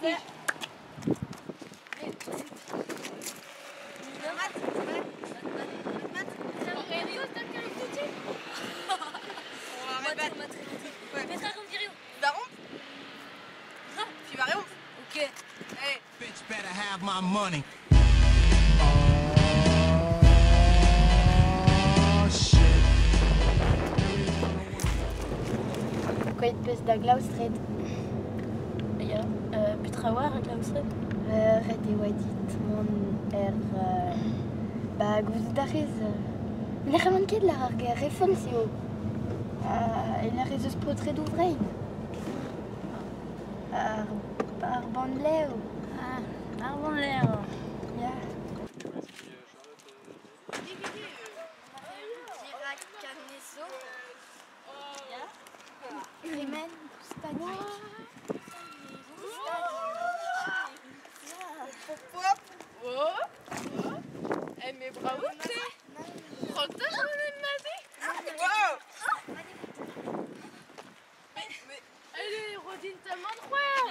Marplij. Bitch better have my money. Oh shit. Koet peus da glaoustred. Ya, petra oar a glaoustred? Ret e oa dit mont er... ba gouzout a rez. Ne c'hallan ket lar ar ger refels eo. E lar ez eus paotredoù vrein. Ar, ar bannlev. Ah, ar bannlev. Ya. Dirak anezho. Ya. Tremen goustadik. Oh. Eh mais bravo, t'es. Prends-toi, Wow. Mais allez, Rodine, ta main droite.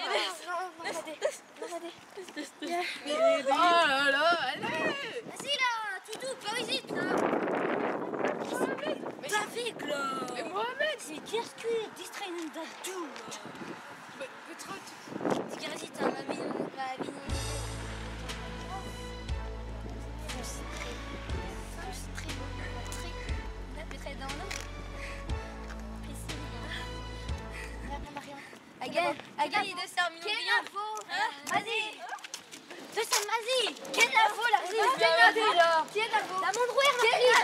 Oh là là, allez. Vas-y là, Toutou, par ici là. Mais Avec là. Mais Mohamed. Mais qu'est-ce que distrait une date tout. Mais Petra, tu Vas-y, t'as ma vie, ma vie. Again, il doit faire mignon. Vas-y. Vas-y. Quel la là. Quel la Quel la La mandrouère. Quel la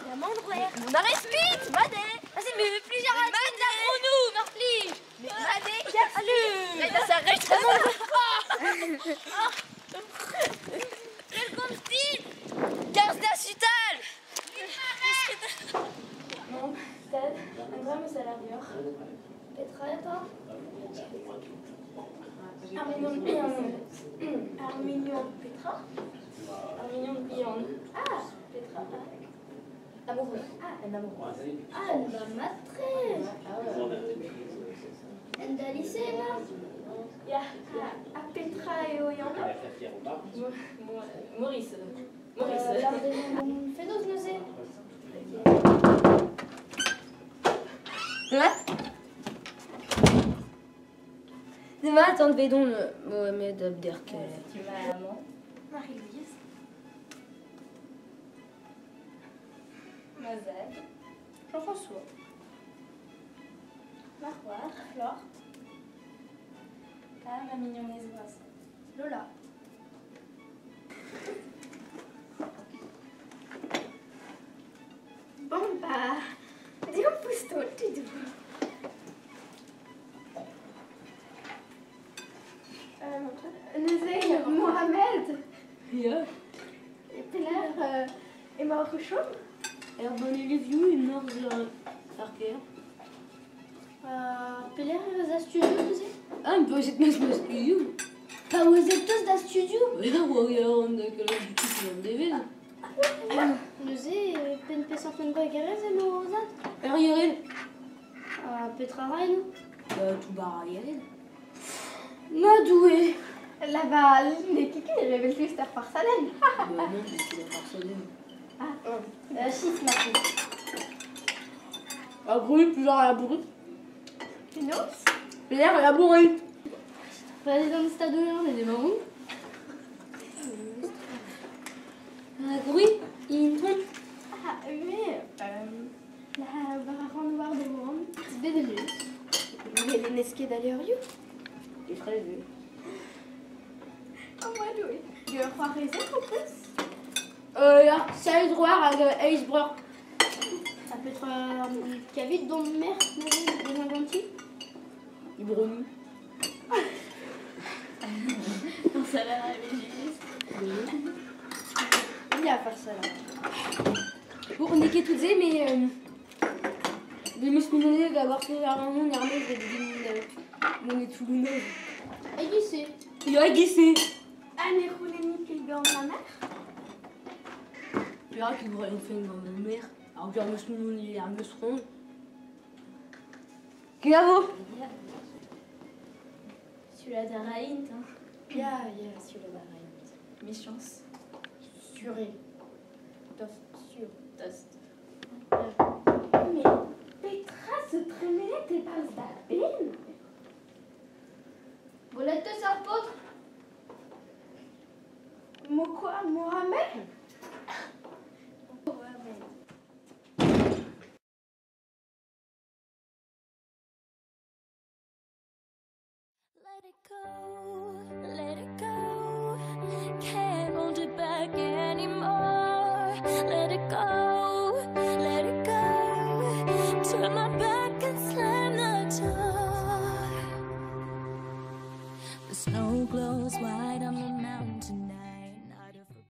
La mandrouère. On arrête vite. Madé. Vas-y, mais plusieurs Madé. Nous, Marpli. Mais Madé. Allez. Là, ça reste. Quel constine. 15 d'acital. Bon, tad, un grand salarieur. Petra, toi. Armignon Petra. Armignon Bion. Ah, Petra. Amoureux. Ah, un amoureux. Ah, une matresse. Endalissé, là. Ya, ah, Petra et Oyana. Maurice. Maurice. Fais-nous nausée. Ouais. Demain, attends, Bédon, Mohamed Abderkel. Tu maman. Marie-Louise. Mazad. Jean-François. Marois. Flore. Ah, ma mignonne brasse. Lola. Bon, bah, dis un pouce-toi, tu dois. Neuze Mohamed. Ya. E pelec'h emañ ar chom? Er Bonelevioù emañ ar kêr. Pelec'h eus da studio neuze? Ah, me paouezet meus ma studio. Paouezet teus da studio? Ya, oa an da kalz du tout an devezh. Neuze, pen peseurt penn-bragerez emañ o zad? Er Yerin. Petra ra eno? Tout bar a Yerin. Ma doue. Là-bas, n'eo ket ket evel just ar farsadenn. Bah non, mais c'est la farsadenn. Ah, chis, Martin. La bruit, plus genre la bruit. Penaos? L'air la bruit. Président stade on est des marrons. La bruit, il trompe. Ah, mais la baron noir de monde, c'est bédelu. Mais les nesquets d'aller Il serait vu. Oh, moi, oui. Il a rezet en plus. Ya, seiz droar hag eizh breur. Ça peut être kavit dont mer neuze deus ganti. Ibronou. Non, ça va juste. Il y a faire ça là. Bon, on est ket tout mais de meus mignonné d'avoir fait un mon armée de mon et tout le Aiguissé. Il a aiguissé. Ah, mais roulez-ni quel gant ma mère. Pera qui voudrait une fin gant ma mère. Alors que meus mignonné ar meus rond. Kenavo. Sioulaat a raint, hein. Ya, ya, sioulaat a raint. Mechañs. Sur eo. Tost sur. Tost. Met petra zo tremenet e-barzh da benn? Gwelet 'teus ar paotr? Mo quoi, Mohamed? Mohamed. Let it go,